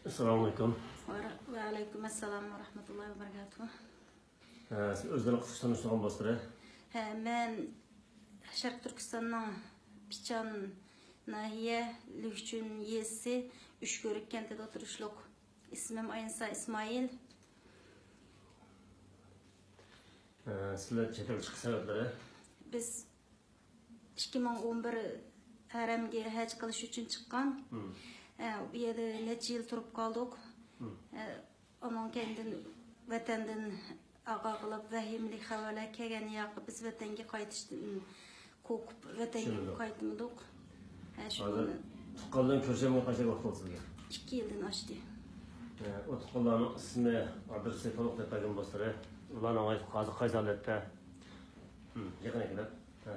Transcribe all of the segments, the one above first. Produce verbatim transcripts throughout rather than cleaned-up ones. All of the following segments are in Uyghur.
ئەسسالامۇ ئەلەيكۇم. ۋە-، ۋەئەلەيكۇم ئەسسالام ۋە رەھمەتۇللاھى ۋە بەرىكاتۇھ. ھە، سىز ئۆزىڭىزنى قىسقىچە تونۇشتۇرغان بولسىلەر. ھە، مەن شەرقىي تۈركىستاننىڭ پىچان ناھىيە لۈكچۈن يېزىسى ئۈچكۆۋرۈك كەنتىدە تۇرۇشلۇق. ئىسمىم ئاينىسا ئىسمائىل. ھە، سىلەر چەت ئەلگە چىقىش سەۋەبلىرى؟ بىز ئىككى مىڭ ئون بىر ھەرەمگە ھەج قىلىش ئۈچۈن چىققان. مم. ئە، ئۇ يەردە نەچچە يىل تۇرۇپ قالدۇق. مم. ئە، ئۇنىڭ كەينىدىن ۋەتەندىن ئاغا قىلىپ ۋەھىمىلىك خەۋەرلەر كەلگەن ياقى بىز ۋەتەنگە قايتىشتىن قورقۇپ ۋەتەنگە چۈشىنىدۇ. قايتمىدۇق. ئە، شۇ ھازىر تۇغقانلارنى كۆرۈشەلمىگەن قانچە ۋاقىت بولدى سىزگە؟ ئىككى يىلدىن ئاشتى. ئە، ئۇ تۇغقانلارنىڭ ئىسمى، ئادرېسى تولۇق دەپ بەرگەن بولسىلەر. ئۇلارنىڭ ھازىر قايسى ھالەتتە؟ ھم، يېقىن ئەكېلىپ. ھە.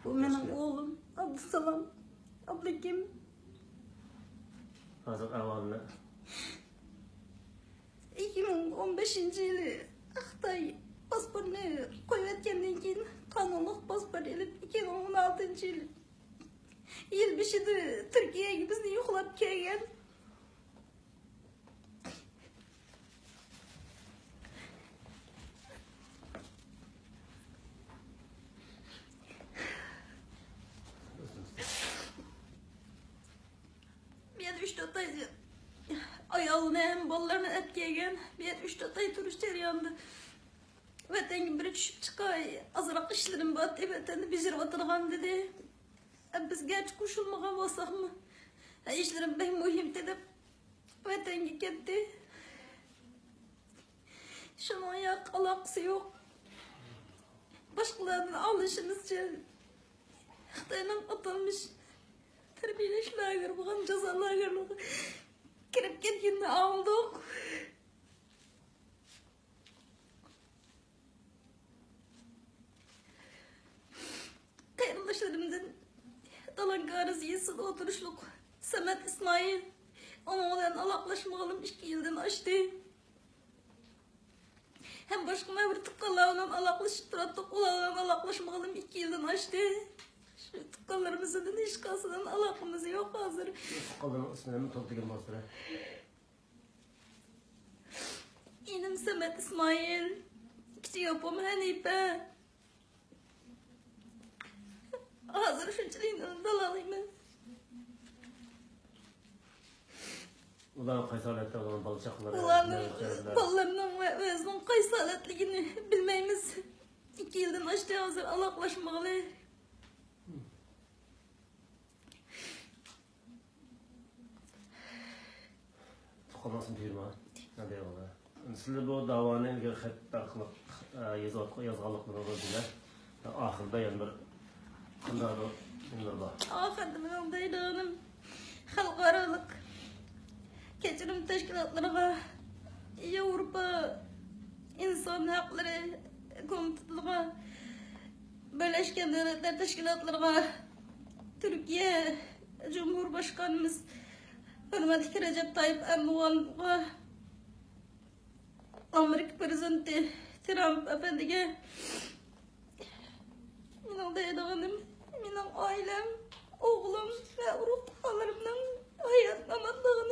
بۇ مېنىڭ ئوغلۇم ئابدۇسالام ئابلىكىم. ھازىر ئەھۋالىنى. ئىككى مىڭ ئون بەشىنچى يىلى خىتاي پاسپورتنى قويۇۋەتكەندىن كېيىن، قانۇنلۇق پاسپورت ئېلىپ، ئىككى مىڭ ئون ئالتىنچى يىلى يىل بېشىدا تۈركىيەگە بىزنى يوقلاپ كەلگەن. بۇ يەردە ئۈچ تۆت ئاي ئايالىنى ھەم بالىلىرىنى ئەپ كەلگەن. بۇ يەردە ئۈچ تۆت ئاي تۇرۇش جەريانىدا ۋەتەنگە بىر چۈشۈپ چىقاي، ئازراق ئىشلىرىم بار، ۋەتەندە بېجىرىۋاتىدىغان دېدى. بىز گەرچە قوشۇلمىغان بولساقمۇ، ئىشلىرىم بەك مۇھىم دەپ ۋەتەنگە كەتتى. شۇنىڭ ياق ئالاقىسى يوق. باشقىلاردىن ئاڭلىشىمىزچە، خىتاينىڭ ئاتالمىش تەربىيەلەش لاگېرى بولغان جازا لاگېرلىرىغا كىرىپ كەتكىنىنى ئاڭلىدۇق. قېرىنداشلىرىمدىن دالانكارىز يېزىسىدا ئولتۇرۇشلۇق سەمەت ئىسمائىل، ئۇنىڭ بىلەن ئالاقىلاشمىغىلىم ئىككى يىلدىن ئاشتى. ھەم باشقا مەن بىر تۇغقانلار بىلەن ئالاقىلىشىپ تۇراتتۇق، ئۇلار بىلەن ئالاقىلاشمىغىلىم ئىككى يىلدىن ئاشتى. شۇ تۇغقانلىرىمىزدىن ھېچقايسىدىن ئالاقىمىز يوق ھازىر. تۇغقانلىرىنىڭ ئىسمىنى ھەم تولۇق دېگەن بولسىلەر. ئىنىم سەمەت ئىسمائىل، كىچىك ئاپام ھەنىپە. ھازىر شۇنچىلىك ئىنىمنى بىلەلمەيمەن. ئۇلار قايسى ھالەتتە، ئۇلارنىڭ بالا چاقىلىرى، ئۇلارنىڭ، نەۋرە چەۋرىلەر؟ بالىلىرىنىڭ ۋە ئۆزىنىڭ قايسى ھالەتلىكىنى بىلمەيمىز. ئىككى يىلدىن ئاشتى ھازىر ئالاقىلاشمىغىلى. تۇغقانلىقسىنى تۈگىدىما؟ ھەدە يولدا. سىلەر بۇ داۋانى ئىلگىرى خەت ئارقىلىق، ئە، يېزىۋاتقان، يازغانلىقلىرىڭىز بىلەن ئاخىرىدا يەنە بىر قانداقدۇر نېمىلەر بار؟ ئاخىرىدا مېنىڭ دەيدىغىنىم، خەلقئارالىق كەچۈرۈم تەشكىلاتلىرىغا، ياۋروپا ئىنسان ھەقلىرى كومىتېتىغا، بىرلەشكەن دۆلەتلەر تەشكىلاتلىرىغا، تۈركىيە جۇمھۇر باشقانىمىز ھۆرمەتلىك رەجەپ تايىپ ئەردوغانغا، ئامېرىكا پىرېزىدېنتى ترامپ ئەپەندىگە مېنىڭ دەيدىغىنىم، مېنىڭ ئائىلەم، ئوغلۇم ۋە ئۇرۇق-تۇغقانلىرىمنىڭ ھايات-ئامانلىقىنى